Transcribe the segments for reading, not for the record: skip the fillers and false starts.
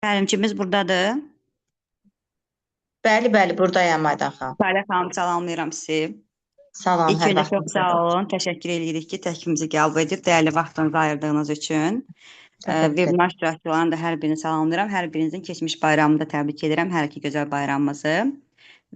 Təlimçimiz buradadır. Bəli, bəli, buradayam Aydan xanım. Salə xanım, salamlayıram sizi. Salam, İlk hər öncə çox vaxtınız sağ xeyir. olun. Təşəkkür edirik ki, təklifimizi qəbul edib dəyərli vaxtınızı ayırdığınız üçün. Təşəkkür ederim. Webinar iştirakçılarını da hər birini salamlayıram. Hər birinizin keçmiş bayramını da təbrik edirəm. Hər iki gözəl bayramımızı.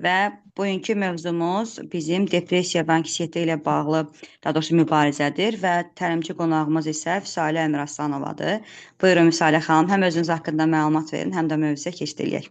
Və bugünkü mövzumuz bizim depressiya və anksiyete ilə bağlı, daha doğrusu mübarizədir və təlimçi qonağımız isə Vüsalə Əmiraslanovadır. Buyurun Vüsalə xanım, həm özünüz haqqında məlumat verin, həm də mövzuya keçid eləyək.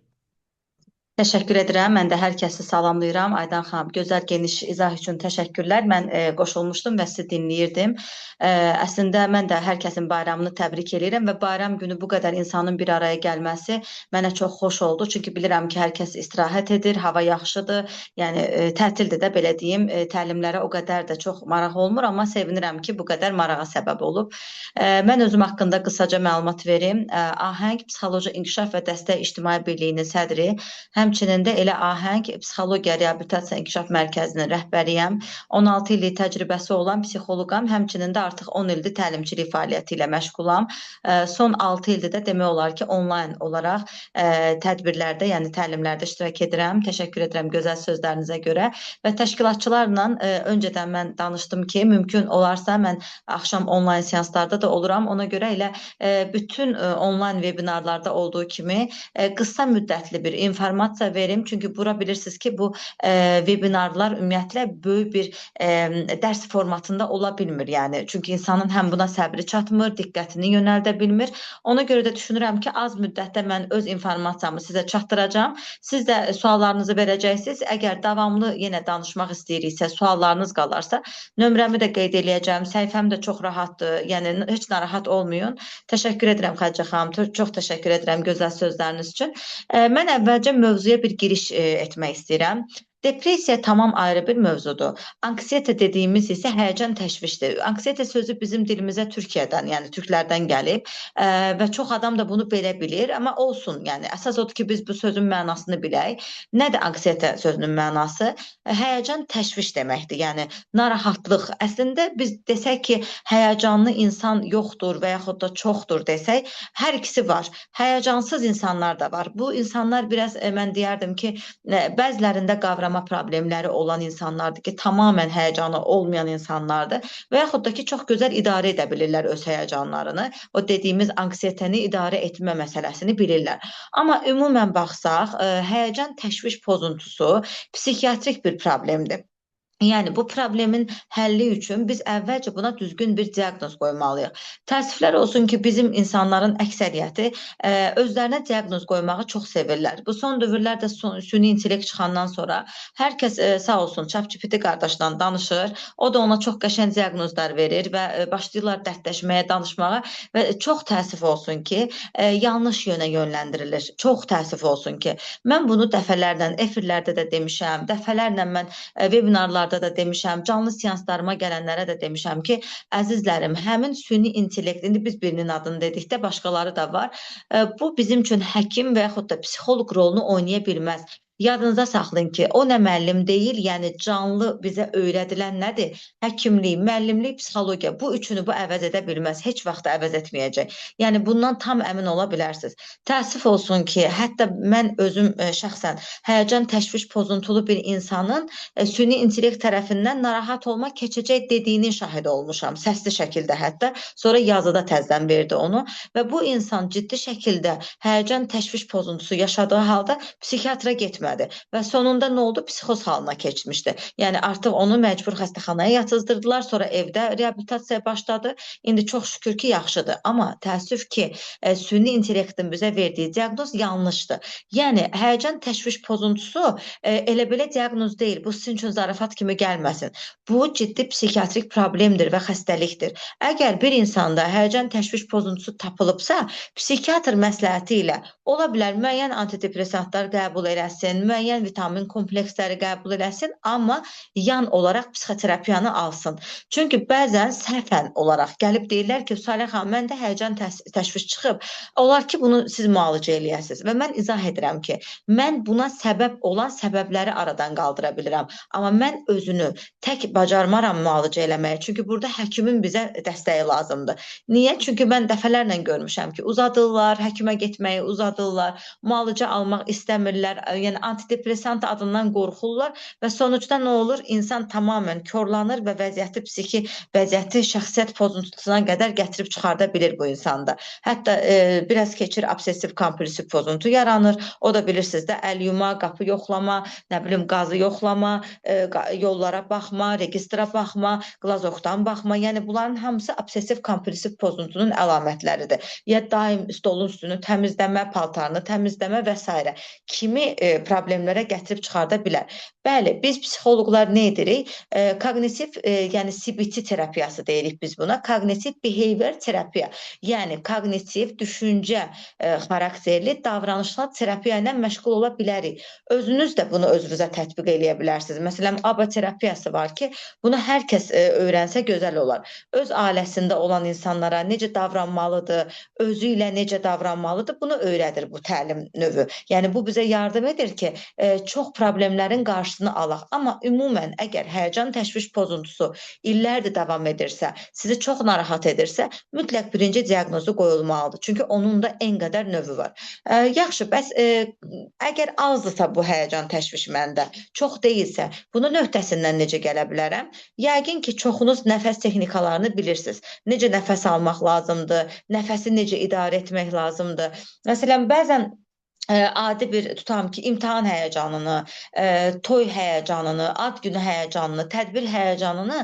Təşəkkür edirəm. Mən də hər kəsi salamlayıram. Aydan xanım, gözəl geniş izah üçün təşəkkürlər. Mən qoşulmuşdum və sizi dinləyirdim. Əslində mən də hər kəsin bayramını təbrik eləyirəm və bayram günü bu qədər insanın bir araya gəlməsi mənə çox xoş oldu. Çünki bilirəm ki, hər kəs istirahət edir, hava yaxşıdır. Yəni tətildir də belə deyim, təlimlərə o qədər də çox maraq olmur, amma sevinirəm ki, bu qədər marağa səbəb olub. Mən özüm haqqında qısaca məlumat verim. Ahəng Psixoloji İnkişaf və Dəstək İctimai Birliyinin sədri, həmçinin də elə Ahəng Psixologiya Reabilitasiya İnkişaf Mərkəzinin rəhbəriyəm. 16 illik təcrübəsi olan psixoloqam, həmçinin də artıq 10 ildir təlimçilik fəaliyyəti ilə məşğulam. Son 6 ildir də demək olar ki, onlayn olaraq tədbirlərdə, yəni təlimlərdə iştirak edirəm. Təşəkkür edirəm gözəl sözlərinizə görə və təşkilatçılarla öncədən mən danışdım ki, mümkün olarsa mən axşam onlayn seanslarda da oluram. Ona görə elə bütün onlayn webinarlarda olduğu kimi qısa müddətli bir informasiya verim. Çünki bura bilirsiniz ki, bu webinarlar ümumiyyətlə böyük bir dərs formatında ola bilmir. Yəni çünki insanın həm buna səbri çatmır, diqqətini yönəldə bilmir. Ona görə də düşünürəm ki, az müddətdə mən öz informasiyamı sizə çatdıracağam. Siz də suallarınızı verəcəksiniz. Əgər davamlı yenə danışmaq istəyiriksə, suallarınız qalarsa, nömrəmi də qeyd eləyəcəm. Səhifəm də çox rahatdır. Yəni heç narahat olmayın. Təşəkkür edirəm Xədicə xanım. Çox təşəkkür edirəm gözəl sözləriniz üçün. Mən əvvəlcə mövzuya bir giriş etmək istəyirəm. Depressiya tamam ayrı bir mövzudur. Anksiyete dediyimiz isə həyəcan təşvişdir. Anksiyete sözü bizim dilimizə Türkiyədən, yəni türklərdən gəlib və çox adam da bunu belə bilir, amma olsun, yəni əsas odur ki, biz bu sözün mənasını bilək. Nədir anksiyete sözünün mənası? Həyəcan təşviş deməkdir, yəni narahatlıq. Əslində biz desək ki, həyəcanlı insan yoxdur və yaxud da çoxdur desək, hər ikisi var. Həyəcansız insanlar da var. Bu insanlar biraz mən deyərdim ki, bəzilərində qavrama problemləri olan insanlardır ki, tamamilə həyəcanı olmayan insanlardır və yaxud da ki, çox gözəl idarə edə bilirlər öz həyəcanlarını. O dediyimiz anksiyeteni idarə etmə məsələsini bilirlər. Amma ümumən baxsaq, həyəcan təşviş pozuntusu psixiatrik bir problemdir. Yəni bu problemin həlli üçün biz əvvəlcə buna düzgün bir diaqnoz qoymalıyıq. Təəssüflər olsun ki, bizim insanların əksəriyyəti özlərinə diaqnoz qoymağı çox sevirlər. Bu son dövrlərdə süni intellekt çıxandan sonra hər kəs sağ olsun ChatGPT qardaşla danışır. O da ona çox qəşəng diaqnozlar verir və başlayırlar dərdləşməyə, danışmağa və çox təəssüf olsun ki, yanlış yönə yönləndirilir. Çox təəssüf olsun ki, mən bunu dəfələrlə efirlərdə də demişəm, dəfələrlə mən webinarlarda da demişəm, canlı seanslarıma gələnlərə də demişəm ki, əzizlərim, həmin süni intellekt, indi biz birinin adını dedikdə başqaları da var. Bu bizim üçün həkim və yaxud da psixoloq rolunu oynaya bilməz. Yadınıza saxlayın ki, o nə müəllim deyil, yəni canlı bizə öyrədilən nədir? Həkimlik, müəllimlik, psixologiya, bu üçünü bu əvəz edə bilməz, heç vaxt da əvəz etməyəcək. Yəni bundan tam əmin ola bilərsiniz. Təəssüf olsun ki, hətta mən özüm şəxsən həyəcan təşviş pozuntulu bir insanın süni intellekt tərəfindən narahat olma keçəcək dediyinin şahidi olmuşam, səsli şəkildə hətta. Sonra yazıda təzədən verdi onu və bu insan ciddi şəkildə həyəcan təşviş pozuntusu yaşadığı halda psixiatra getmədi. Və sonunda nə oldu? Psixoz halına keçmişdi. Yəni artıq onu məcbur xəstəxanaya yatızdırdılar, sonra evdə reabilitasiyaya başladı. İndi çox şükür ki, yaxşıdır. Amma təəssüf ki, süni intellektin bizə verdiyi diaqnoz yanlışdır. Yəni həyəcan təşviş pozuntusu elə belə diaqnoz deyil. Bu sizin üçün zarafat kimi gəlməsin. Bu ciddi psixiatrik problemdir və xəstəlikdir. Əgər bir insanda həyəcan təşviş pozuntusu tapılıbsa, psixiatr məsləhəti ilə ola bilər müəyyən antidepressantlar qəbul eləsin, eləsin, müəyyən vitamin kompleksləri qəbul eləsin, amma yan olaraq psixoterapiyanı alsın. Çünki bəzən səhvən olaraq gəlib deyirlər ki, Salih xanım, məndə həyəcan təşviş çıxıb, olar ki, bunu siz müalicə eləyəsiniz. Və mən izah edirəm ki, mən buna səbəb olan səbəbləri aradan qaldıra bilirəm. Amma mən özünü tək bacarmaram müalicə eləməyə. Çünki burada həkimin bizə dəstəyi lazımdır. Niyə? Çünki mən dəfələrlə görmüşəm ki, uzadırlar, həkimə getməyi uzadırlar, müalicə almaq istəmirlər, yəni antidepressant adından qorxurlar və sonuçda nə olur? İnsan tamamilə korlanır və vəziyyəti, psixi vəziyyəti şəxsiyyət pozuntusuna qədər gətirib çıxarda bilir bu insanda. Hətta biraz keçir, obsessiv kompulsiv pozuntu yaranır. O da bilirsiniz də, əl yuma, qapı yoxlama, nə bilim qazı yoxlama, yollara baxma, registrə baxma, qlazokdan baxma. Yəni bunların hamısı obsessiv kompulsiv pozuntunun əlamətləridir. Ya daim stolun üstünü təmizləmə, paltarını təmizləmə və s. kimi problemlərə gətirib çıxarda bilər. Bəli, biz psixoloqlar nə edirik? Kognitiv, yəni CBT terapiyası deyirik biz buna. Kognitiv behavior terapiya. Yəni kognitiv düşüncə xarakterli davranışsal terapiya ilə məşğul ola bilərik. Özünüz də bunu özünüzə tətbiq eləyə bilərsiniz. Məsələn, ABA terapiyası var ki, bunu hər kəs öyrənsə gözəl olar. Öz ailəsində olan insanlara necə davranmalıdır, özü ilə necə davranmalıdır, bunu öyrədir bu təlim növü. Yəni bu bizə yardım edir ki, çox problemlərin qarşısını alaq. Amma ümumən əgər həyəcan təşviş pozuntusu illərdir davam edirsə, sizi çox narahat edirsə, mütləq birinci diaqnozu qoyulmalıdır. Çünki onun da en qədər növü var. Yaxşı, bəs əgər azdırsa bu həyəcan təşviş məndə, çox deyilsə, bunun öhdəsindən necə gələ bilərəm? Yəqin ki, çoxunuz nəfəs texnikalarını bilirsiniz. Necə nəfəs almaq lazımdır, nəfəsi necə idarə etmək lazımdır. Məsələn, bəzən adi bir tutam ki, imtahan həyəcanını, toy həyəcanını, ad günü həyəcanını, tədbir həyəcanını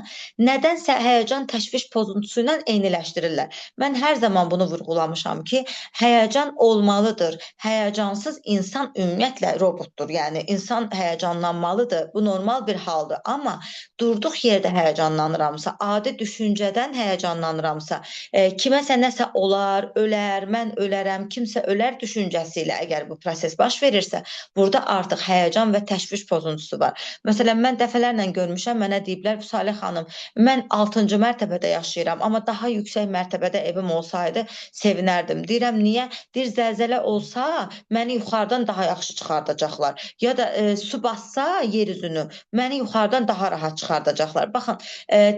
nədənsə həyəcan təşviş pozuntusu ilə eyniləşdirirlər. Mən hər zaman bunu vurğulamışam ki, həyəcan olmalıdır. Həyəcansız insan ümumiyyətlə robotdur. Yəni insan həyəcanlanmalıdır. Bu normal bir haldır. Amma durduq yerdə həyəcanlanıramsa, adi düşüncədən həyəcanlanıramsa, kiməsə nəsə olar, ölər, mən ölərəm, kimsə ölər düşüncəsi ilə əgər bu proses baş verirsə, burada artıq həyəcan və təşviş pozuntusu var. Məsələn, mən dəfələrlə görmüşəm, mənə deyiblər, Salih xanım, mən 6-cı mərtəbədə yaşayıram, amma daha yüksək mərtəbədə evim olsaydı sevinərdim. Deyirəm, niyə? Deyir, zəlzələ olsa, məni yuxarıdan daha yaxşı çıxardacaqlar. Ya da su bassa yer üzünü, məni yuxarıdan daha rahat çıxardacaqlar. Baxın,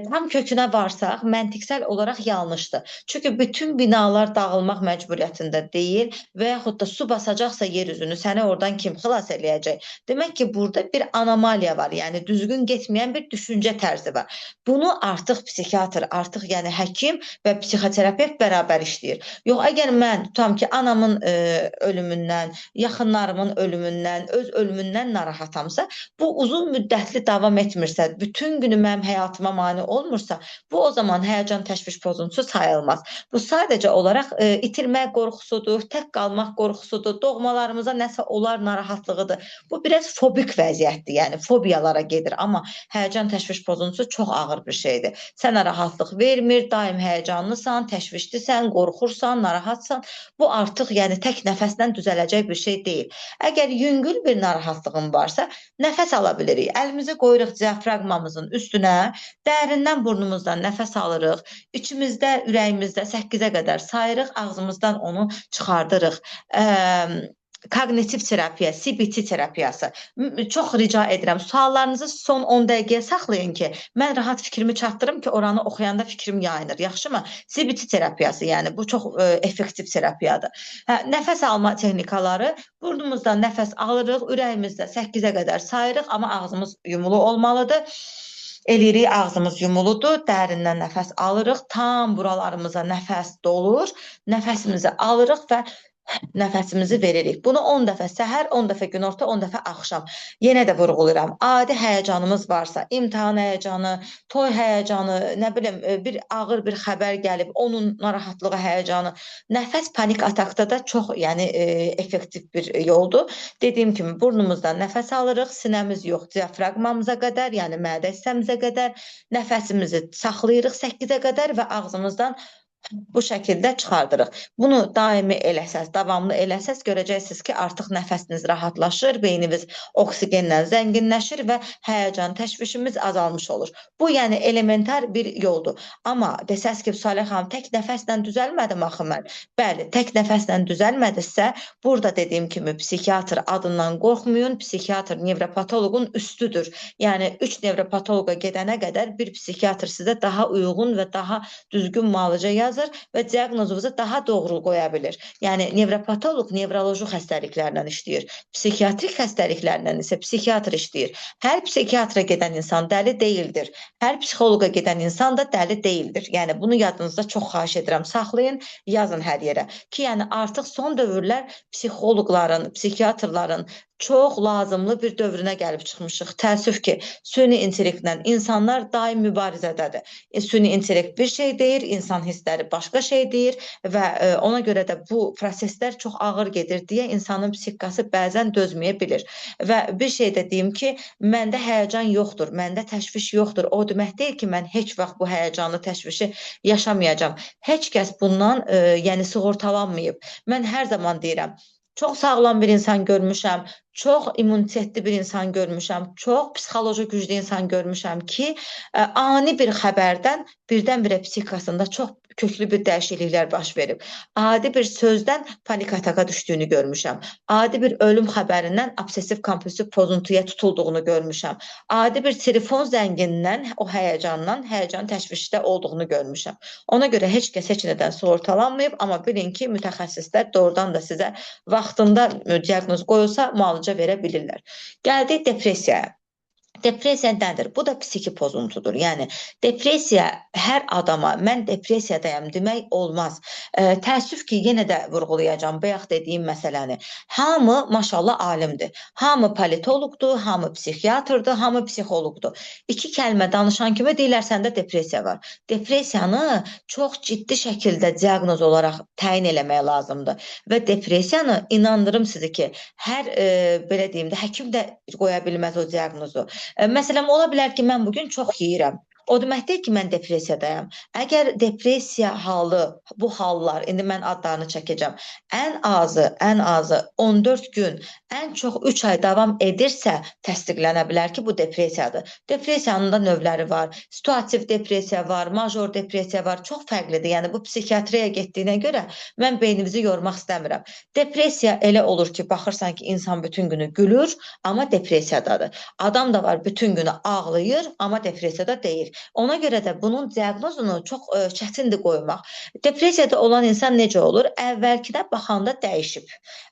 tam kökünə varsaq, məntiqsel olaraq yanlışdır. Çünki bütün binalar dağılmaq məcburiyyətində deyil və yaxud da su basacaqsa yer üzünü, səni oradan kim xilas eləyəcək? Demək ki, burada bir anomaliya var, yəni düzgün getməyən bir düşüncə tərzi var. Bunu artıq psixiatr, artıq yəni həkim və psixoterapevt bərabər işləyir. Yox, əgər mən tutam ki, anamın ölümündən, yaxınlarımın ölümündən, öz ölümündən narahatamsa, bu uzun müddətli davam etmirsə, bütün günü mənim həyatıma mane olmursa, bu o zaman həyəcan təşviş pozuntusu sayılmaz. Bu sadəcə olaraq itirmək qorxusudur, tək qalmaq qorxusudur, doğmalarımıza nəsə olar narahatlığıdır. Bu biraz fobik vəziyyətdir, yəni fobiyalara gedir, amma həyəcan təşviş pozuntusu çox ağır bir şeydir. Sənə rahatlıq vermir, daim həyəcanlısan, təşvişlisən, qorxursan, narahatsan. Bu artıq yəni tək nəfəslə düzələcək bir şey deyil. Əgər yüngül bir narahatlığın varsa, nəfəs ala bilirik. Əlimizi qoyuruq diafraqmamızın üstünə, dərindən burnumuzdan nəfəs alırıq, içimizdə, ürəyimizdə 8-ə qədər sayırıq, ağzımızdan onu çıxardırıq. Kognitiv terapiya, CBT terapiyası. Çox rica edirəm, suallarınızı son 10 dəqiqəyə saxlayın ki, mən rahat fikrimi çatdırım ki, oranı oxuyanda fikrim yayınır. Yaxşımı? CBT terapiyası, yəni bu çox effektiv terapiyadır. Hə, nəfəs alma texnikaları, burnumuzdan nəfəs alırıq, ürəyimizdə 8-ə qədər sayırıq, amma ağzımız yumulu olmalıdır. Eləyirik, ağzımız yumuludur, dərindən nəfəs alırıq, tam buralarımıza nəfəs dolur, nəfəsimizi alırıq və nəfəsimizi veririk. Bunu 10 dəfə səhər, 10 dəfə günorta, 10 dəfə axşam. Yenə də vurğulayıram. Adi həyəcanımız varsa, imtahan həyəcanı, toy həyəcanı, nə bilim, bir ağır bir xəbər gəlib, onun narahatlığı həyəcanı, nəfəs panik atakda da çox, yəni effektiv bir yoldur. Dediyim kimi burnumuzdan nəfəs alırıq, sinəmiz yox, diafraqmamıza qədər, yəni mədə hissəmizə qədər nəfəsimizi saxlayırıq 8-ə qədər və ağzımızdan Bu şəkildə çıxardırıq. Bunu daimi eləsəz, davamlı eləsəz, görəcəksiniz ki, artıq nəfəsiniz rahatlaşır, beyniniz oksigenlə zənginləşir və həyəcan, təşvişimiz azalmış olur. Bu, yəni elementar bir yoldur. Amma desəz ki, Salih xanım, tək nəfəslə düzəlmədim axı mən. Bəli, tək nəfəslə düzəlmədisə, burada dediyim kimi psixiatr adından qorxmayın, psixiatr nevropatoloqun üstüdür. Yəni 3 nevropatoloqa gedənə qədər bir psixiatr sizə daha uyğun və daha düzgün müalicə yazır və diaqnozunuzu daha doğru qoya bilir. Yəni nevropatoloq nevroloji xəstəliklərlə işləyir. Psixiatrik xəstəliklərlə isə psixiatr işləyir. Hər psixiatra gedən insan dəli deyildir. Hər psixoloqa gedən insan da dəli deyildir. Yəni bunu yadınızda çox xahiş edirəm, saxlayın, yazın hər yerə. Ki, yəni artıq son dövrlər psixoloqların, psixiatrların çox lazımlı bir dövrünə gəlib çıxmışıq. Təəssüf ki, süni intellektlə insanlar daim mübarizədədir. Süni intellekt bir şey deyir, insan hissləri başqa şey deyir və ona görə də bu proseslər çox ağır gedir deyə insanın psixikası bəzən dözməyə bilir. Və bir şey də deyim ki, məndə həyəcan yoxdur, məndə təşviş yoxdur. O demək deyil ki, mən heç vaxt bu həyəcanlı təşvişi yaşamayacağam. Heç kəs bundan yəni sığortalanmayıb. Mən hər zaman deyirəm, çox sağlam bir insan görmüşəm, çox immunitetli bir insan görmüşəm, çox psixoloji güclü insan görmüşəm ki, ani bir xəbərdən birdən-birə psixikasında çox köklü bir dəyişikliklər baş verib. Adi bir sözdən panik ataka düşdüyünü görmüşəm. Adi bir ölüm xəbərindən obsessiv kompulsiv pozuntuya tutulduğunu görmüşəm. Adi bir telefon zəngindən, o həyəcandan, həyəcan təşvişdə olduğunu görmüşəm. Ona görə heç kəs heç nədən sığortalanmayıb, amma bilin ki, mütəxəssislər doğrudan da sizə vaxtında diaqnoz qoyulsa, müalicə verə bilirlər. Gəldik depressiyaya. Depressiya nədir? Bu da psixi pozuntudur. Yəni depressiya hər adama mən depressiyadayam demək olmaz. Təəssüf ki, yenə də vurğulayacağam bayaq dediyim məsələni. Hamı maşallah alimdir. Hamı politoloqdur, hamı psixiatrdır, hamı psixoloqdur. İki kəlmə danışan kimi deyirlər səndə depressiya var. Depressiyanı çox ciddi şəkildə diaqnoz olaraq təyin eləmək lazımdır. Və depressiyanı inandırım sizi ki, hər belə deyim də həkim də qoya bilməz o diaqnozu. Məsələn, ola bilər ki, mən bugün çox yeyirəm. O demək deyil ki, mən depressiyadayam. Əgər depressiya halı, bu hallar, indi mən adlarını çəkəcəm, ən azı 14 gün, ən çox 3 ay davam edirsə, təsdiqlənə bilər ki, bu depressiyadır. Depressiyanın da növləri var. Situativ depressiya var, major depressiya var. Çox fərqlidir. Yəni bu psixiatriyaya getdiyinə görə mən beynimizi yormaq istəmirəm. Depressiya elə olur ki, baxırsan ki, insan bütün günü gülür, amma depressiyadadır. Adam da var, bütün günü ağlayır, amma depressiyada deyil. Ona görə də bunun diaqnozunu çox çətindir qoymaq. Depressiyada olan insan necə olur? Əvvəlkinə baxanda dəyişib.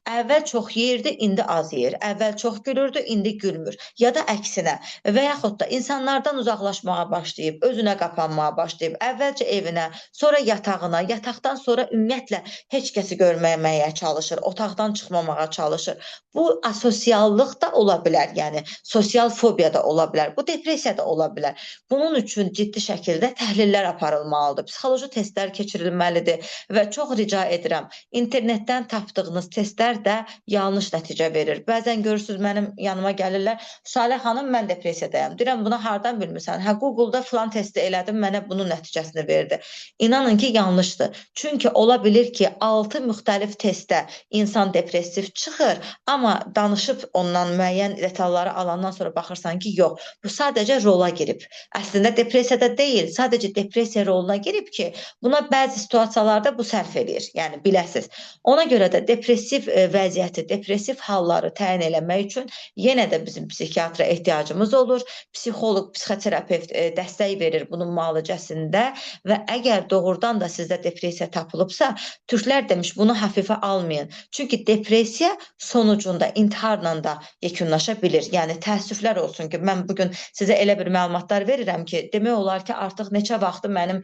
Əvvəl çox yeyirdi, indi az yeyir. Əvvəl çox gülürdü, indi gülmür. Ya da əksinə. Və yaxud da insanlardan uzaqlaşmağa başlayıb, özünə qapanmağa başlayıb. Əvvəlcə evinə, sonra yatağına, yataqdan sonra ümumiyyətlə heç kəsi görməməyə çalışır, otaqdan çıxmamağa çalışır. Bu asosiallıq da ola bilər, yəni sosial fobiya da ola bilər. Bu depressiya da ola bilər. Bunun üçün ciddi şəkildə təhlillər aparılmalıdır, psixoloji testlər keçirilməlidir və çox rica edirəm, internetdən tapdığınız testlər də yanlış nəticə verir. Bəzən görürsünüz, mənim yanıma gəlirlər, Salih xanım, mən depressiyadayam. Deyirəm, bunu hardan bilmirsən? Hə, Google-da filan testi elədim, mənə bunun nəticəsini verdi. İnanın ki, yanlışdır. Çünki ola bilir ki, 6 müxtəlif testdə insan depressiv çıxır, amma danışıb ondan müəyyən detalları alandan sonra baxırsan ki, yox, bu sadəcə rola girib. Əslində depressiyada deyil, sadəcə depressiya roluna girib ki, buna bəzi situasiyalarda bu sərf eləyir. Yəni biləsiz. Ona görə də depressiv vəziyyəti, depressiv halları təyin eləmək üçün yenə də bizim psixiatra ehtiyacımız olur. Psixoloq, psixoterapevt dəstək verir bunun müalicəsində və əgər doğrudan da sizdə depressiya tapılıbsa, türklər demiş, bunu hafifə almayın. Çünki depressiya sonucunda intiharla da yekunlaşa bilir. Yəni təəssüflər olsun ki, mən bugün sizə elə bir məlumatlar verirəm ki, demək olar ki, artıq neçə vaxtı mənim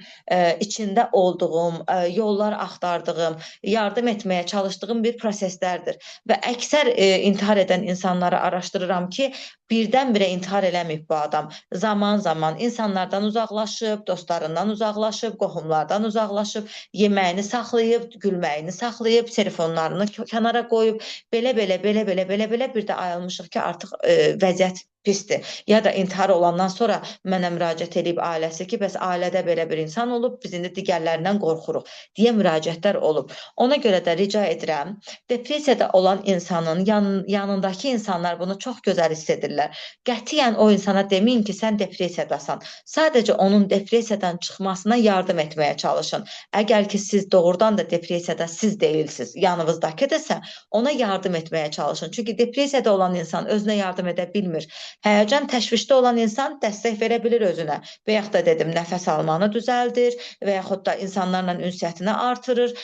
içində olduğum, yollar axtardığım, yardım etməyə çalışdığım bir proseslərdir. Və əksər intihar edən insanları araşdırıram ki, birdən-birə intihar eləməyib bu adam. Zaman-zaman insanlardan uzaqlaşıb, dostlarından uzaqlaşıb, qohumlardan uzaqlaşıb, yeməyini saxlayıb, gülməyini saxlayıb, telefonlarını kənara qoyub, belə-belə, belə-belə, belə-belə bir də ayılmışıq ki, artıq vəziyyət Pisdir. Ya da intihar olandan sonra mənə müraciət edib ailəsi ki, bəs ailədə belə bir insan olub, biz indi digərlərindən qorxuruq deyə müraciətlər olub. Ona görə də rica edirəm, depressiyada olan insanın yanındakı insanlar bunu çox gözəl hiss edirlər. Qətiyyən o insana deməyin ki, sən depressiyadasan. Sadəcə onun depressiyadan çıxmasına yardım etməyə çalışın. Əgər ki, siz doğrudan da depressiyada siz deyilsiniz, yanınızdakıdırsa, ona yardım etməyə çalışın. Çünki depressiyada olan insan özünə yardım edə bilmir. Həyəcan, təşvişdə olan insan dəstək verə bilir özünə. Və yaxud da dedim, nəfəs almanı düzəldir və yaxud da insanlarla ünsiyyətini artırır,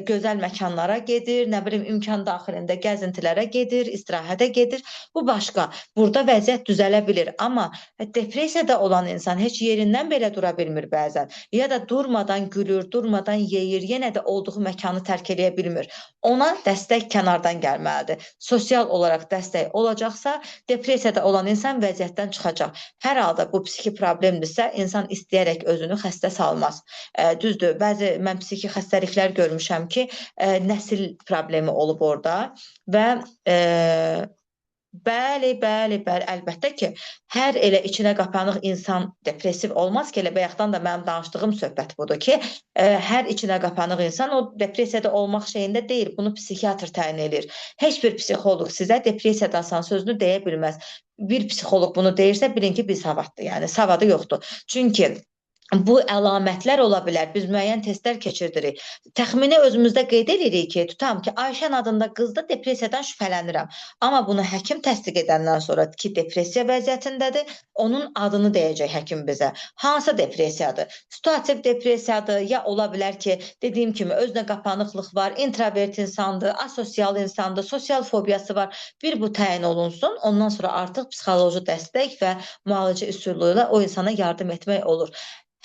gözəl məkanlara gedir, nə bilim imkan daxilində gəzintilərə gedir, istirahətə gedir. Bu başqa. Burada vəziyyət düzələ bilir, amma depressiyada olan insan heç yerindən belə dura bilmir bəzən. Ya da durmadan gülür, durmadan yeyir, yenə də olduğu məkanı tərk eləyə bilmir. Ona dəstək kənardan gəlməlidir. Sosial olaraq dəstək olacaqsa, depressiyada olan insan vəziyyətdən çıxacaq. Hər halda bu psixi problemdirsə, insan istəyərək özünü xəstə salmaz. Düzdür, bəzi mən psixi xəstəliklər görmüşəm ki, nəsil problemi olub orada və bəli, bəli, bəli, əlbəttə ki, hər elə içinə qapanıq insan depressiv olmaz ki, elə bayaqdan da mənim danışdığım söhbət budur ki, hər içinə qapanıq insan o depressiyada olmaq şeyində deyil, bunu psixiatr təyin eləyir. Heç bir psixoloq sizə depressiyadasan sözünü deyə bilməz. Bir psixoloq bunu deyirsə, bilin ki, bir savaddır, yəni savadı yoxdur. Çünki bu əlamətlər ola bilər. Biz müəyyən testlər keçirdirik. Təxmini özümüzdə qeyd edirik ki, tutam ki, Ayşən adında qızda depressiyadan şübhələnirəm. Amma bunu həkim təsdiq edəndən sonra ki, depressiya vəziyyətindədir, onun adını deyəcək həkim bizə. Hansı depressiyadır? Situativ depressiyadır, ya ola bilər ki, dediyim kimi özünə qapanıqlıq var, introvert insandır, asosial insandır, sosial fobiyası var. Bir bu təyin olunsun, ondan sonra artıq psixoloji dəstək və müalicə üsulu ilə o insana yardım etmək olur.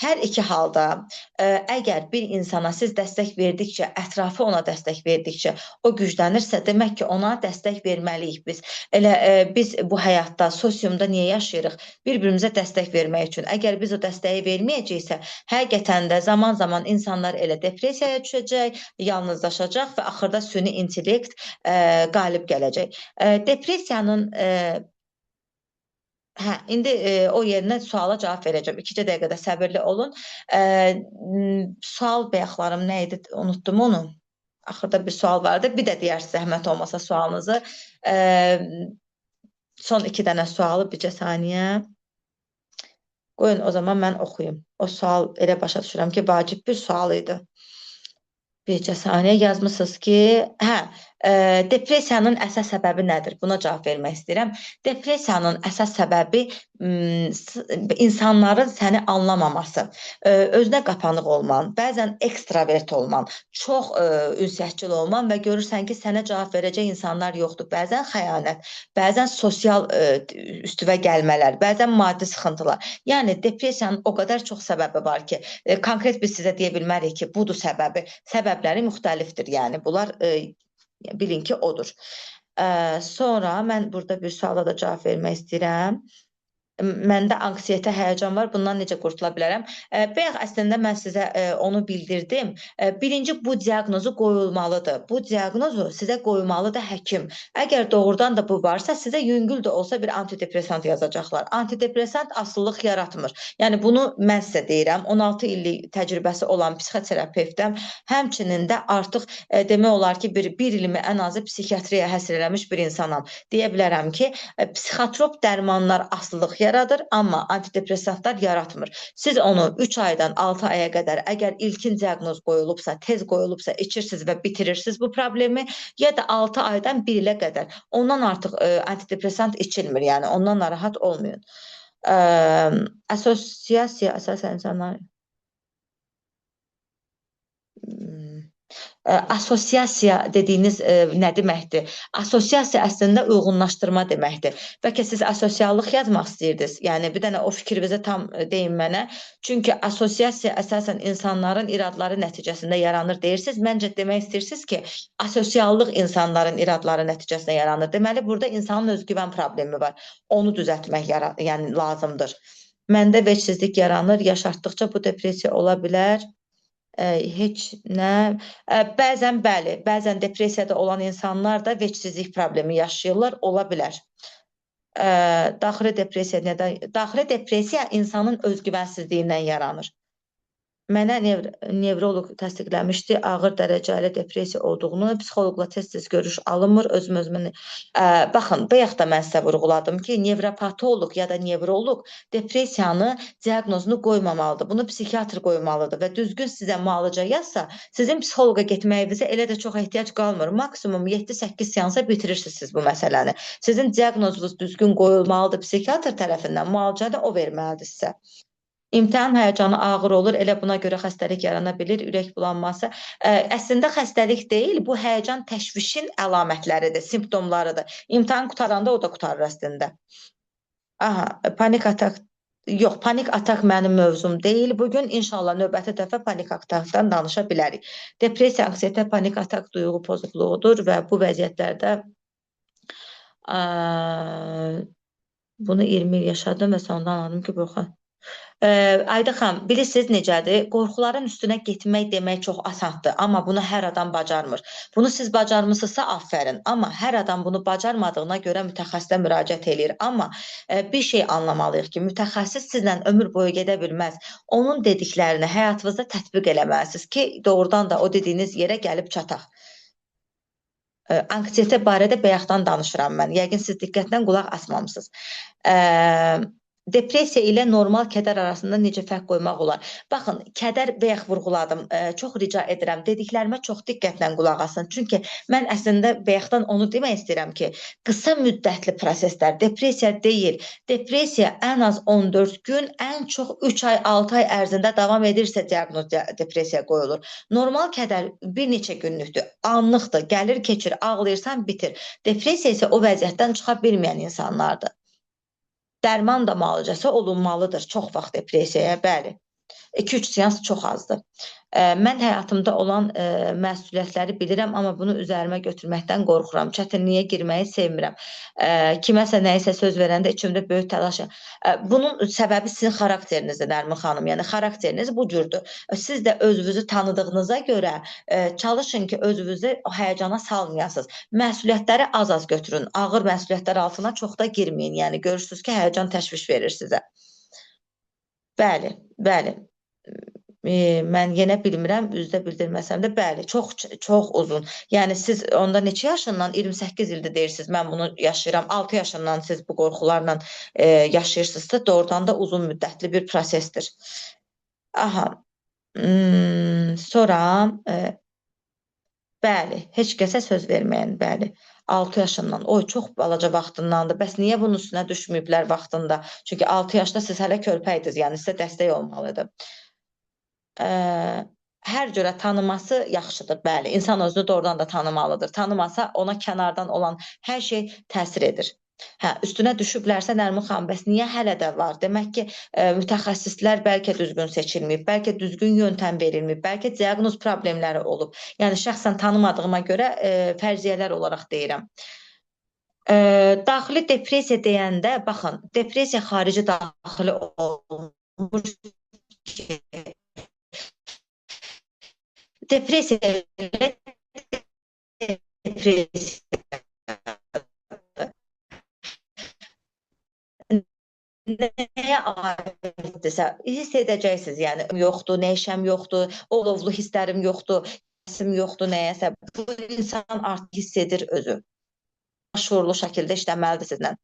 Hər iki halda, əgər bir insana siz dəstək verdikcə, ətrafı ona dəstək verdikcə o güclənirsə, demək ki, ona dəstək verməliyik biz. Elə biz bu həyatda, sosiumda niyə yaşayırıq? Bir-birimizə dəstək vermək üçün. Əgər biz o dəstəyi verməyəcəksə, həqiqətən də zaman-zaman insanlar elə depressiyaya düşəcək, yalnızlaşacaq və axırda süni intellekt qalib gələcək. Depressiyanın hə, indi o yerinə suala cavab verəcəm. 2 dəqiqədə səbirli olun. Sual bayaqlarım nə idi? Unutdum onu. Axırda bir sual vardı. Bir də deyərsiniz, zəhmət olmasa sualınızı. Son 2 dənə sualı bircə saniyə. Qoyun o zaman mən oxuyum. O sual elə başa düşürəm ki, vacib bir sual idi. Bircə saniyə yazmısınız ki, hə, depressiyanın əsas səbəbi nədir? Buna cavab vermək istəyirəm. Depressiyanın əsas səbəbi insanların səni anlamaması, özünə qapanıq olman, bəzən ekstravert olman, çox ünsiyyətçil olman və görürsən ki, sənə cavab verəcək insanlar yoxdur. Bəzən xəyanət, bəzən sosial üstüvə gəlmələr, bəzən maddi sıxıntılar. Yəni depressiyanın o qədər çox səbəbi var ki, konkret biz sizə deyə bilmərik ki, budur səbəbi. Səbəbləri müxtəlifdir, yəni bunlar bilin ki, odur. Sonra mən burada bir suala da cavab vermək istəyirəm. Məndə anksiyete, həyəcan var. Bundan necə qurtula bilərəm? Bayaq əslində mən sizə onu bildirdim. Birinci bu diaqnozu qoyulmalıdır. Bu diaqnozu sizə qoymalıdır həkim. Əgər doğrudan da bu varsa, sizə yüngül də olsa bir antidepressant yazacaqlar. Antidepressant asılılıq yaratmır. Yəni bunu mən sizə deyirəm. 16 illik təcrübəsi olan psixoterapevtəm. Həmçinin də artıq demək olar ki, bir ilimi ən azı psixiatriyaya həsr eləmiş bir insanam. Deyə bilərəm ki, psixotrop dərmanlar asılılıq yaradır, amma antidepressantlar yaratmır. Siz onu 3 aydan 6 aya qədər, əgər ilkin diaqnoz qoyulubsa, tez qoyulubsa, içirsiniz və bitirirsiniz bu problemi, ya da 6 aydan 1 ilə qədər. Ondan artıq antidepressant içilmir, yəni ondan narahat olmayın. Asosiasiya əsasən insanlar asosiasiya dediyiniz nə deməkdir? Asosiasiya əslində uyğunlaşdırma deməkdir. Bəlkə siz asosiallıq yazmaq istəyirdiniz. Yəni bir dənə o fikrinizi tam deyin mənə. Çünki asosiasiya əsasən insanların iradları nəticəsində yaranır deyirsiniz. Məncə demək istəyirsiniz ki, asosiallıq insanların iradları nəticəsində yaranır. Deməli burada insanın özgüvən problemi var. Onu düzəltmək yəni lazımdır. Məndə vecsizlik yaranır. Yaş artdıqca bu depressiya ola bilər. Heç nə. Bəzən bəli, bəzən depressiyada olan insanlar da vecsizlik problemi yaşayırlar, ola bilər. Daxili depressiya nədən? Daxili depressiya insanın özgüvənsizliyindən yaranır. Mənə nevroloq təsdiqləmişdi ağır dərəcəli depressiya olduğunu, psixoloqla tez-tez görüş alınmır, özüm özümün. Baxın, bayaq da mən sizə vurğuladım ki, nevropatoloq ya da nevroloq depressiyanı diaqnozunu qoymamalıdır. Bunu psixiatr qoymalıdır və düzgün sizə müalicə yazsa, sizin psixoloqa getməyinizə elə də çox ehtiyac qalmır. Maksimum 7-8 seansa bitirirsiniz siz bu məsələni. Sizin diaqnozunuz düzgün qoyulmalıdır psixiatr tərəfindən, müalicəni o verməlidir sizə. İmtahan həyəcanı ağır olur, elə buna görə xəstəlik yarana bilir, ürək bulanması. Əslində xəstəlik deyil, bu həyəcan təşvişin əlamətləridir, simptomlarıdır. İmtahan qutaranda o da qutarır əslində. Aha, panik atak. Yox, panik atak mənim mövzum deyil. Bugün inşallah növbəti dəfə panik atakdan danışa bilərik. Depressiya, anksiyete, panik atak duyğu pozukluğudur və bu vəziyyətlərdə bunu 20 il yaşadım və sonunda anladım ki, bu Ayda xanım, bilirsiniz necədir? Qorxuların üstünə getmək demək çox asandır, amma bunu hər adam bacarmır. Bunu siz bacarmısınızsa afərin, amma hər adam bunu bacarmadığına görə mütəxəssisə müraciət eləyir. Amma bir şey anlamalıyıq ki, mütəxəssis sizlə ömür boyu gedə bilməz. Onun dediklərini həyatınızda tətbiq eləməlisiniz ki, doğrudan da o dediyiniz yerə gəlib çataq. Anksiyete barədə bayaqdan danışıram mən. Yəqin siz diqqətlə qulaq asmamısınız. Depressiya ilə normal kədər arasında necə fərq qoymaq olar? Baxın, kədər bayaq vurğuladım. Çox rica edirəm, dediklərimə çox diqqətlə qulaq asın. Çünki mən əslində bayaqdan onu demək istəyirəm ki, qısa müddətli proseslər, depressiya deyil. Depressiya ən az 14 gün, ən çox 3 ay, 6 ay ərzində davam edirsə diaqnoz depressiya qoyulur. Normal kədər bir neçə günlükdür, anlıqdır, gəlir, keçir, ağlayırsan, bitir. Depressiya isə o vəziyyətdən çıxa bilməyən insanlardır. Dərman da müalicəsi olunmalıdır çox vaxt depressiyaya, bəli. 2-3 seans çox azdır. Mən həyatımda olan məsuliyyətləri bilirəm, amma bunu üzərimə götürməkdən qorxuram. Çətinliyə girməyi sevmirəm. Kiməsə nəyisə söz verəndə içimdə böyük təlaş. Bunun səbəbi sizin xarakterinizdir, Nərmin xanım. Yəni xarakteriniz bu cürdür. Siz də özünüzü tanıdığınıza görə çalışın ki, özünüzü həyəcana salmayasınız. Məsuliyyətləri az-az götürün. Ağır məsuliyyətlər altına çox da girməyin. Yəni görürsünüz ki, həyəcan təşviş verir sizə. Bəli, bəli. Mən yenə bilmirəm, üzdə bildirməsəm də, bəli, çox çox uzun. Yəni siz onda neçə yaşından, 28 ildir deyirsiniz, mən bunu yaşayıram. 6 yaşından siz bu qorxularla yaşayırsınızsa, doğrudan da uzun müddətli bir prosesdir. Aha. Sonra bəli, heç kəsə söz verməyin, bəli. 6 yaşından, oy çox balaca vaxtındandır. Bəs niyə bunun üstünə düşməyiblər vaxtında? Çünki 6 yaşda siz hələ körpə idiniz, yəni sizə dəstək olmalıdır. Hər cürə tanıması yaxşıdır, bəli. İnsan özünü doğrudan da tanımalıdır. Tanımasa ona kənardan olan hər şey təsir edir. Hə, üstünə düşüblərsə Nərmin xanım, bəs niyə hələ də var? Demək ki, mütəxəssislər bəlkə düzgün seçilməyib, bəlkə düzgün yöntəm verilməyib, bəlkə diaqnoz problemləri olub. Yəni şəxsən tanımadığıma görə fərziyyələr olaraq deyirəm. Daxili depressiya deyəndə, baxın, depressiya xarici daxili olmur ki. Depressiya ilə depressiya nəyə aiddirsə, hiss edəcəksiniz, yəni yoxdur, nəşəm yoxdur, olovlu hisslərim yoxdur, həssim yoxdur, nəyəsə. Bu insan artıq hiss edir özü. Şuurlu şəkildə işləməlidir sizlə.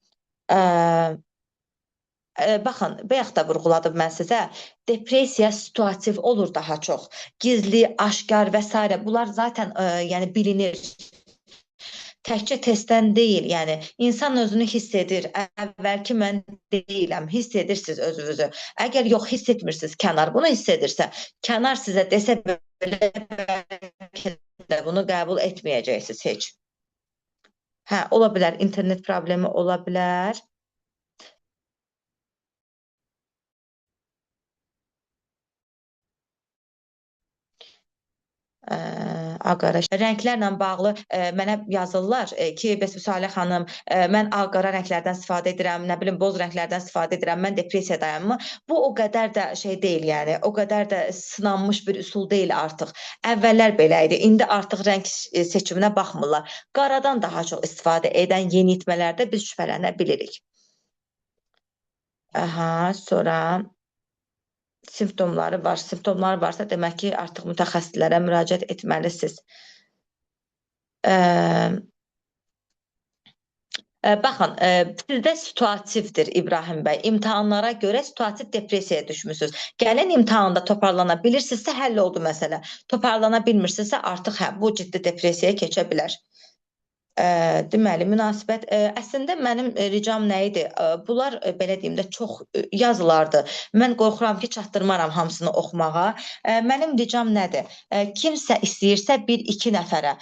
Baxın, bayaq da vurğuladım mən sizə, depressiya situativ olur daha çox. Gizli, aşkar və s. Bunlar zaten yəni bilinir. Təkcə testdən deyil, yəni insan özünü hiss edir. Əvvəlki mən deyiləm, hiss edirsiniz özünüzü. Əgər yox hiss etmirsiniz, kənar bunu hiss edirsə, kənar sizə desə belə bəlkə də bunu qəbul etməyəcəksiniz heç. Hə, ola bilər, internet problemi ola bilər. Ağ-qara rənglərlə bağlı mənə yazırlar ki, bəs Vüsalə xanım, mən ağ-qara rənglərdən istifadə edirəm, nə bilim boz rənglərdən istifadə edirəm, mən depressiyadayam mı? Bu o qədər də şey deyil, yəni o qədər də sınanmış bir üsul deyil artıq. Əvvəllər belə idi. İndi artıq rəng seçiminə baxmırlar. Qaradan daha çox istifadə edən yeniyetmələrdə biz şübhələnə bilirik. Aha, sonra simptomları var. Simptomlar varsa demək ki, artıq mütəxəssislərə müraciət etməlisiniz. Baxın, sizdə situativdir İbrahim bəy. İmtahanlara görə situativ depressiyaya düşmüsünüz. Gəlin imtahanda toparlana bilirsinizsə həll oldu məsələ. Toparlana bilmirsinizsə artıq hə, bu ciddi depressiyaya keçə bilər. Deməli, münasibət, əslində mənim ricam nə idi? Bunlar belə deyim də çox yazılardır. Mən qorxuram ki, çatdırmaram hamısını oxumağa. Mənim ricam nədir? Kimsə istəyirsə bir-iki nəfərə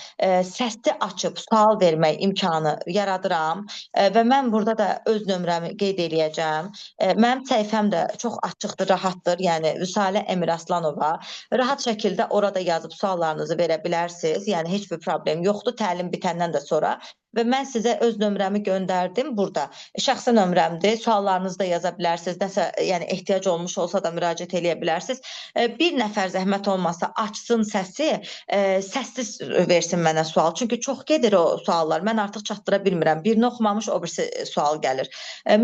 səsli açıb sual vermək imkanı yaradıram və mən burada da öz nömrəmi qeyd eləyəcəm. Mənim səhifəm də çox açıqdır, rahatdır. Yəni Vüsalə Əmiraslanova. Rahat şəkildə orada yazıb suallarınızı verə bilərsiniz. Yəni heç bir problem yoxdur. Təlim bitəndən də sonra və mən sizə öz nömrəmi göndərdim burada. Şəxsi nömrəmdir. Suallarınızı da yaza bilərsiniz. Nəsə, yəni ehtiyac olmuş olsa da müraciət eləyə bilərsiniz. Bir nəfər zəhmət olmasa açsın səsi, səssiz versin mənə sual. Çünki çox gedir o suallar. Mən artıq çatdıra bilmirəm. Birini oxumamış, o birisi sual gəlir.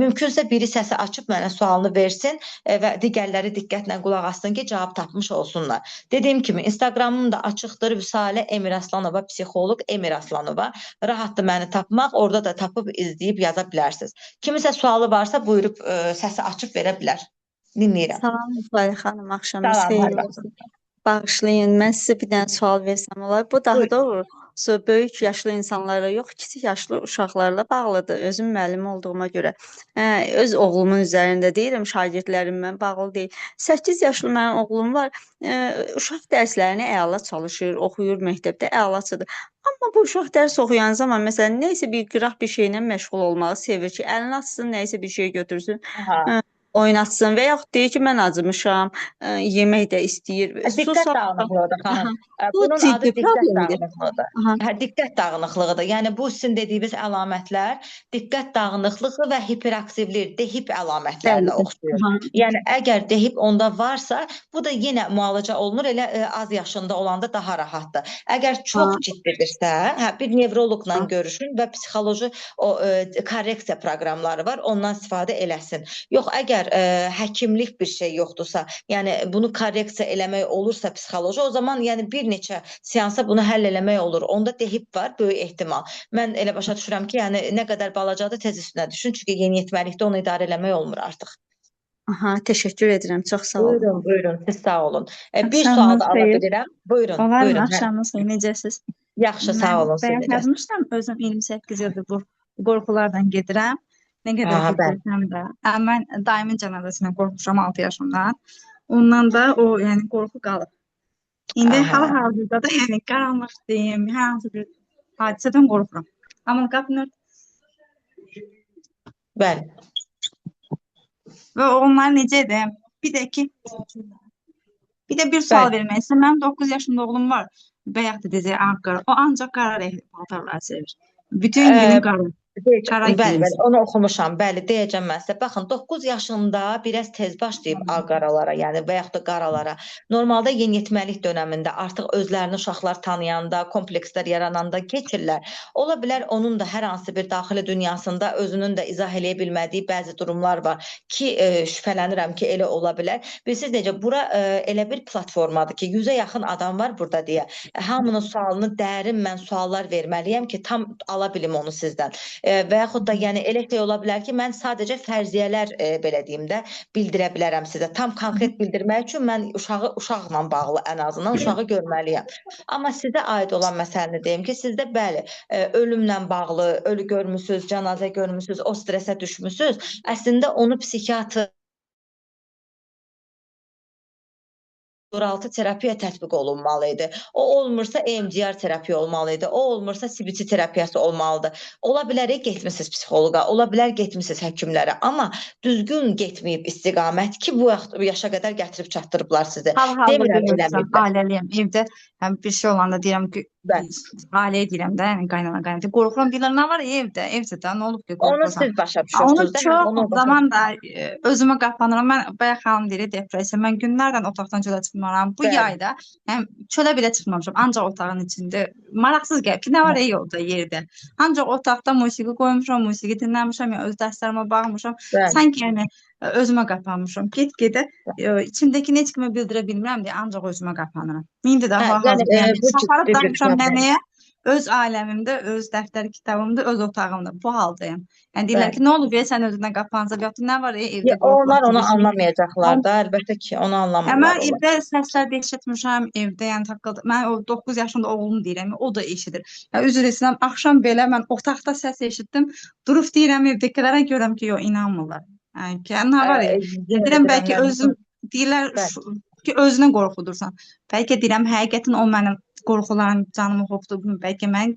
Mümkünsə biri səsi açıb mənə sualını versin və digərləri diqqətlə qulaq assın ki, cavab tapmış olsunlar. Dediyim kimi Instagramım da açıqdır. Vüsalə Əmiraslanova, psixoloq Əmiraslanova. Rahatdır məni tapmaq, orada da tapıb izləyib yaza bilərsiniz. Kimisə sualı varsa buyurub səsi açıb verə bilər. Dinləyirəm. Salam Vüsalə xanım, axşamınız Salam, hər xeyirli vaxt. olsun. Bağışlayın, mən sizə bir dənə sual versəm olar. Bu daha Buyurun. doğrusu böyük yaşlı insanlarla yox, kiçik yaşlı uşaqlarla bağlıdır. Özüm müəllim olduğuma görə. Öz oğlumun üzərində deyirəm, şagirdlərimlə bağlı deyil. 8 yaşlı mənim oğlum var. Uşaq dərslərini əla çalışır, oxuyur məktəbdə, əlaçıdır. Amma bu uşaq dərs oxuyan zaman məsələn nə isə bir qıraq bir şeylə məşğul olmağı sevir ki, əlini atsın, nə isə bir şey götürsün. Aha. Oynatsın və yaxud deyir ki, mən acımışam, yemək də istəyir. Diqqət Susaq. dağınıqlığıdır xanım. Aha. Bu Bunun adı ciddi diqqət problemdir. dağınıqlığıdır. Aha. Hə, diqqət dağınıqlığıdır. Yəni bu sizin dediyiniz əlamətlər diqqət dağınıqlığı və hiperaktivlik, DHİP əlamətlərinə Bəli. oxşayır. Aha. Yəni əgər DHİP onda varsa, bu da yenə müalicə olunur. Elə az yaşında olanda daha rahatdır. Əgər çox Ha. ciddidirsə, hə, bir nevroloqla Ha. görüşün və psixoloji o korreksiya proqramları var, ondan istifadə eləsin. Yox, əgər həkimlik bir şey yoxdursa, yəni bunu korreksiya eləmək olursa psixoloji, o zaman yəni bir neçə seansa bunu həll eləmək olur. Onda DHİP var, böyük ehtimal. Mən elə başa düşürəm ki, yəni nə qədər balacadır, tez üstünə düşün. Çünki yeniyetməlikdə onu idarə eləmək olmur artıq. Aha, təşəkkür edirəm. Çox sağ olun. Buyurun, buyurun. Siz sağ olun. Bir sual Axşamınız da ala xeyir. bilirəm. Buyurun, Olar mı? buyurun. Hə. Axşamınız xeyir. Necəsiz? Yaxşı, sağ Mən olun. Siz bayaq necəsiniz? yazmışdım. Özüm 28 ildir bu qorxulardan gedirəm. Nə qədər Aha, bəli. bilsəm də. Mən dayımın cənazəsindən qorxmuşam 6 yaşımdan. Ondan da o yəni qorxu qalıb. İndi Aha. hal-hazırda da yəni qaranlıq deyim, hər hansı bir hadisədən qorxuram. Amma qapını Bəli. və onlar necə edim? Bir də ki, bir də bir sual Bəli. vermək istəyirəm. Mənim 9 yaşında oğlum var. Bayaq da dedi, ağ qara. O ancaq qara rəngli paltarları sevir. Bütün günü qara. Qara Bəli, bəli, geyinsin. onu oxumuşam. Bəli, deyəcəm mən sizə. Baxın, 9 yaşında biraz tez başlayıb ağ qaralara, yəni və yaxud da qaralara. Normalda yeniyetməlik dönəmində artıq özlərini uşaqlar tanıyanda, komplekslər yarananda keçirlər. Ola bilər onun da hər hansı bir daxili dünyasında özünün də izah eləyə bilmədiyi bəzi durumlar var ki, şübhələnirəm ki, elə ola bilər. Bilirsiniz necə, bura elə bir platformadır ki, 100-ə yaxın adam var burada deyə. Hamının sualını dərin mən suallar verməliyəm ki, tam ala bilim onu sizdən. Və yaxud da yəni elə şey ola bilər ki, mən sadəcə fərziyyələr belə deyim də bildirə bilərəm sizə. Tam konkret bildirmək üçün mən uşağı uşaqla bağlı ən azından uşağı görməliyəm. Amma sizə aid olan məsələni deyim ki, sizdə bəli, ölümlə bağlı ölü görmüsüz, cənazə görmüsüz, o stressə düşmüsüz. Əslində onu psixiatr altı terapiya tətbiq olunmalı idi. O olmursa EMDR terapiya olmalı idi. O olmursa CBT terapiyası olmalıdır. Ola bilər getmisiniz psixoloqa, ola bilər getmisiniz həkimlərə, amma düzgün getməyib istiqamət ki, bu yaşa qədər gətirib çatdırıblar sizi. Hal-hazırda Demirəm bilmirəm, eləməyiblər. ailəliyəm. Evdə həm bir şey olanda deyirəm ki, Bəli. ailəyə deyirəm də, yəni qaynana qaynata. Qorxuram, deyirlər, nə var evdə? Evdə də nə olub ki, Onu qorxursan? siz başa Onu düşürsünüz də, hə, çox onu başa zaman da özümə qapanıram. Mən bayaq xanım deyir depressiya. Mən günlərdən otaqdan çölə çıxmaram. Bu Bəli. yayda yəni çölə belə çıxmamışam. Ancaq otağın içində. Maraqsız gəlib ki, nə var yolda, yerdə. Ancaq otaqda musiqi qoymuşam, musiqi dinləmişəm, yəni öz dərslərimə baxmışam. Bəli. Sanki yəni Özümə qapanmışam. Get-gedə içimdəkini heç kimə bildirə bilmirəm deyə ancaq özümə qapanıram. İndi də Hə, yəni hal-hazırda yəni bu aparıb ciddi bir danışıram problem. nənəyə, öz aləmimdə, öz dəftər kitabımda, öz otağımda bu haldayam. Yəni deyirlər Bəli. ki, nə olub ya sən özünə qapansan, və yaxud da nə var Ya, evdə onlar onu qorxulan. anlamayacaqlar da, əlbəttə ki, onu Hə, anlamırlar mən onlar. evdə səslər də eşitmişəm, evdə yəni taqqıltı. Mən o 9 yaşında oğlum deyirəm, o da eşidir. Ya üzr istəyirəm, axşam belə mən otaqda səs eşitdim. Durub deyirəm evdəkilərə görürəm ki, yox inanmırlar. Yəni ki, nə var ya? Yenə də Deyirəm deyirəm, bəlkə yəni özün deyirlər bəli. ki, özünü qorxudursan. Bəlkə deyirəm həqiqətən o mənim qorxularım canımı hopdu. Bəlkə mən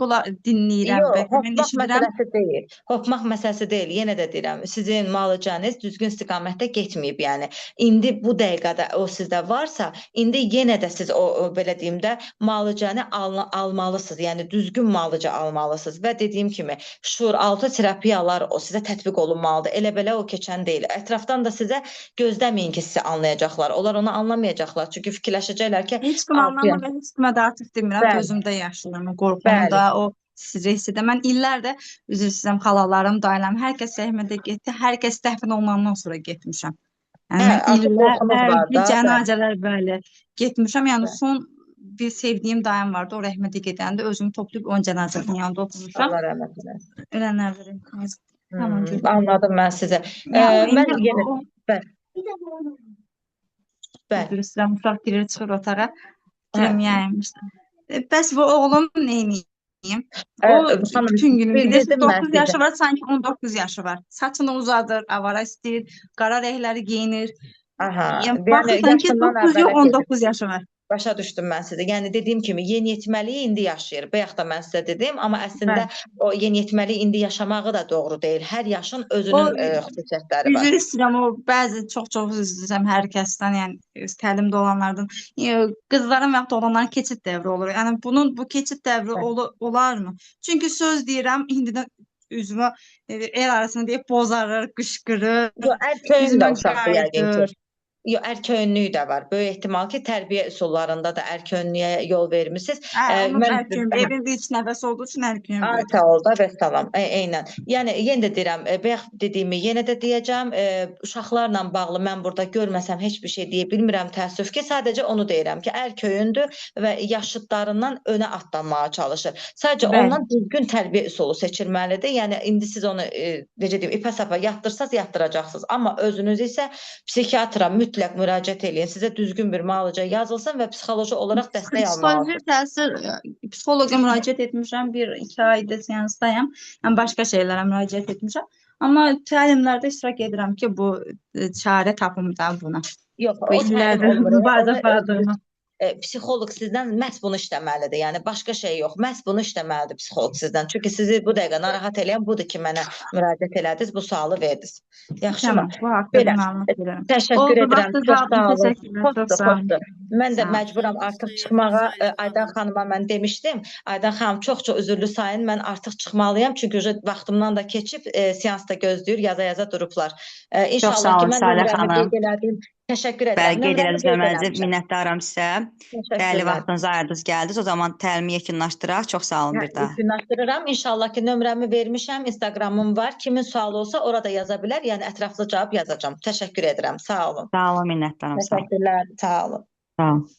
dinləyirəm, Yox, bəlkə mən hopmaq eşidirəm. məsələsi deyil. Hopmaq məsələsi deyil. Yenə də deyirəm, sizin müalicəniz düzgün istiqamətdə getməyib, yəni. İndi bu dəqiqədə o sizdə varsa, indi yenə də siz o belə deyim də müalicəni almalısınız. Yəni düzgün müalicə almalısınız və dediyim kimi şuuraltı terapiyalar o sizə tətbiq olunmalıdır. Elə belə o keçən deyil. Ətrafdan da sizə gözləməyin ki, sizi anlayacaqlar. Onlar onu anlamayacaqlar. Çünki fikirləşəcəklər ki, Heç kim altıya. anlamır və heç kimə də artıq demirəm. Bəli. Özümdə yaşayıram o qorxunu Bəli. da, o stresi də. Mən illərdir üzr istəyirəm xalalarım, dayılarım, hər kəs rəhmətə getdi. Hər kəs dəfn olunandan sonra getmişəm. Yəni Hə, mən artıq qorxunuz var illərdir da, bəli. cənazələr bəli getmişəm. Yəni Bəli. son bir sevdiyim dayım vardı. O rəhmətə gedəndə özümü toplayıb onun cənazəsinin yanında oturmuşam. Allah rəhmət eləsin. Ölənlər də rəhmət eləsin. Tamam, görüşürüz. Anladım mən sizə. Yəni Mən indi yenə o bəli. Bəli. Üzr istəyirəm, uşaq girir çıxır otağa. Hə. Deyirəm, yəni. Bəs bu oğlum neyniyim? O Xanım, bütün günü bilirsiz bildirdim mən 9 sizə. yaşı var, sanki 19 yaşı var. Saçını uzadır, avara istəyir, qara rəngləri geyinir. Aha, Yəni yəni baxırsan ki, yaşından 9 yox, əvvələ gedir. 19 yaşı var. Başa düşdüm mən sizi. Yəni dediyim kimi yeniyetməliyi indi yaşayır. Bayaq da mən sizə dedim, amma əslində Bəli. o yeniyetməliyi indi yaşamağı da doğru deyil. Hər yaşın O özünün xüsusiyyətləri var. üzr istəyirəm, o bəzi çox-çox üzr istəyirəm hər kəsdən, yəni öz təlimdə olanlardan. Qızların və yaxud da oğlanların keçid dövrü olur. Yəni bunun bu keçid dövrü Bəli. olarmı? Çünki söz deyirəm, indidən üzümə el arasında deyib bozarır, qışqırır, Yox, ərköyün də üzümə uşaqdır yəqin ki. qayıdır. Yox, ərköyünlüyü də var. Böyük ehtimal ki, tərbiyə üsullarında da ərköyünlüyə yol vermisiniz. Hə, onun Mən ərköyün, evində ilk nəfəs olduğu üçün ərköyün Ay, böyüdü. sağ ol da, vəssalam. Eynən. Yəni yenə də deyirəm, bayaq dediyimi yenə də deyəcəm. Uşaqlarla bağlı mən burada görməsəm heç bir şey deyə bilmirəm təəssüf ki, sadəcə onu deyirəm ki, ərköyündür və yaşıdlarından önə atlanmağa çalışır. Sadəcə Bəli. ondan düzgün tərbiyə üsulu seçilməlidir. Yəni indi siz onu necə deyim, ipə sapa yatdırsaz yatdıracaqsınız, amma özünüz isə psixiatra mütləq müraciət eləyin. Sizə düzgün bir müalicə yazılsın və psixoloji olaraq dəstək almalısınız. Psixoloji təsir, psixoloqa müraciət etmişəm, 1-2 ayda seansdayam. Yəni başqa şeylərə müraciət etmişəm. Amma təlimlərdə iştirak edirəm ki, bu çarə tapım da buna. Yox, Bu o təlim illərdir olmur. mübarizə Onu aparadığıma. Psixoloq sizdən məhz bunu işləməlidir. Yəni başqa şey yox, məhz bunu işləməlidir psixoloq sizdən. Çünki sizi bu dəqiqə narahat eləyən budur ki, mənə müraciət elədiniz, bu sualı verdiniz. Yaxşımı? Tamam, bu haqqda Belə. məlumat verirəm. Təşəkkür Oldu, edirəm. vaxtınızı Çox aldım. sağ olun. Təşəkkürlər, çox Xoşdur, sağ olun. xoşdur. Mən də Sağ olun. məcburam artıq çıxmağa. Aydan xanıma mən demişdim. Aydan xanım, çox-çox üzürlü sayın. Mən artıq çıxmalıyam. Çünki vaxtımdan da keçib, seans da gözləyir, yaza-yaza durublar. Çox İnşallah sağ ki, olun mən Salə nömrəmi xanım. qeyd elədim. Təşəkkür Bəli, edirəm. qeyd Nömrəmi elədiniz qeyd nömrənizi. eləmişəm. Minnətdaram sizə. Dəyərli Təşəkkürlər. vaxtınızı ayırdınız, gəldiniz. O zaman təlimi yekunlaşdıraq. Çox sağ olun Hə, bir daha. yekunlaşdırıram. İnşallah ki, nömrəmi vermişəm. Instagramım var. Kimin sualı olsa orada yaza bilər. Yəni ətraflı cavab yazacağam. Təşəkkür edirəm. Sağ olun. Sağ olun, minnətdaram. Sağ olun. Təşəkkürlər. Sağ olun. Sağ olun.